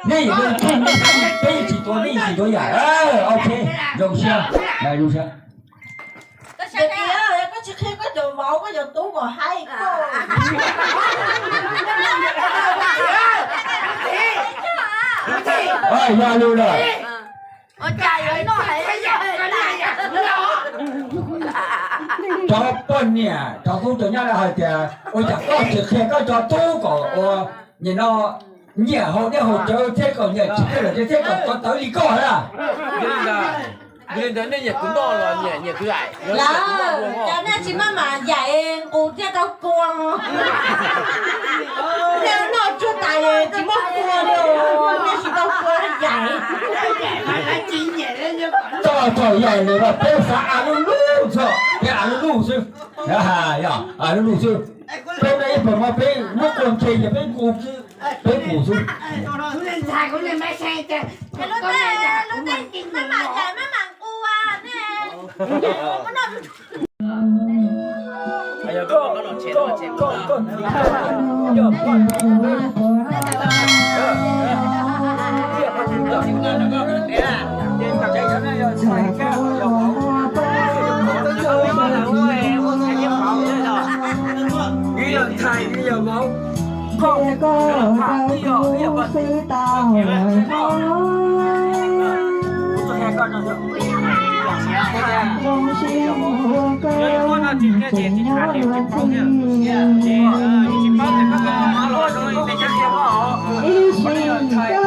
Nej, peb tsis tuav, nej tsis tuav yam. Ok, zoo siab, zoo siab. Koj tsis qhia koj cov vauv koj cov tub kom haib koj. Yog lus lawm. Cov poj niam cov tub cov nyab lawv hais tias ua cas koj tsis qhia koj cov tub kom ua, nim no nyiam haus dej haus cawv thiab kom nyiam tsis kawg lawm thiab kom txawv txawv li koj na. Yog li ntawd nej nyiam kuv noj los nyiam nyiam kuv yaim? Lawm, cov nej tsis maj mam yaim nqus thiaj tau kua. Nej noj tsuag tas tsis muaj kua li, nej tsis tau kua yaim. Txog thaum yaim lawm los peb xav a lub lub txog, peb a lub lub xwb. Yog a lub lub xwb. Peb noj ib pluag no peb muab kua ntshe ces peb nqus, peb nqus xwb. Ib yog ntxhais ib yog vauv, koj ua tham ib yog ib yog poj niam. Kuv tsis hais koj no, yog yus muab no tsis qhia ces tsis hais li tsis paub thiab. Ces tsis paub ces koj ua los zoo li me cab qhia koj os. Ib yog ntxhais